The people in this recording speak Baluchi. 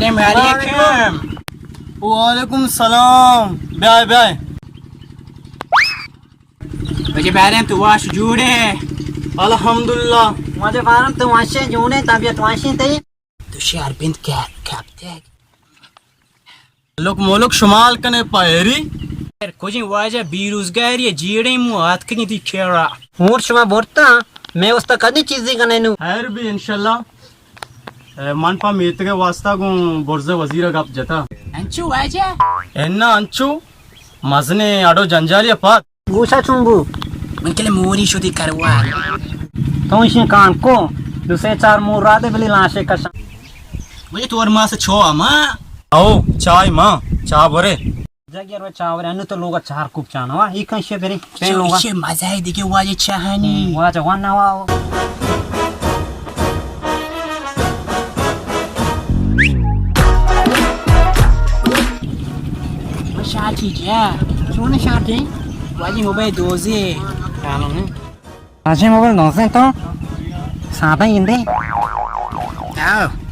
السلام علیکم۔ وعلیکم السلام۔ بیائے، بیائے۔ واجہ باریں تو واش جوڑے؟ الحمدللہ۔ واجہ باریں تو واشے جوڑے، طبیعت واشی تئی؟ تو شہر بند کر کپتے۔ لوک مولک شمال کنے پائری۔ کجیں واجہ بیروزگاری جیڑیں مو آتکنی دی کھیرا۔ ہور شما برتا، میں استا کدی چیزی کنے نو۔ خیر بھی انشاءاللہ۔ اے، من پہ میتگ ءِ واستا گوں برز وزیر ءَ گپ جتا۔ انچو واجہ؟ انا انچو مزنیں اڑو جنجالی ءَ پد۔ گوشا چون بو؟ من کلے موری شدی کروار۔ تو ایشی کان کو، دو سے چار مور را دے بلی لاشے کشاں۔ مجھے تو ورما سے چھو اما۔ او، چائے ماں، چا برے۔ جاگیر و چاور انو تو لوگا چار کوپ چانا وا، ای کن شے برے، پین چو لوگا۔ ایشے مزہ ہے دیگه واجہ چاہنی۔ واجہ وان نوا۔ شاٹی جا، چون شاٹی؟ واجہ موبائل دوزی۔ چانو نے۔ اچھے موبائل دوزی تو ساتا گندے۔ آو۔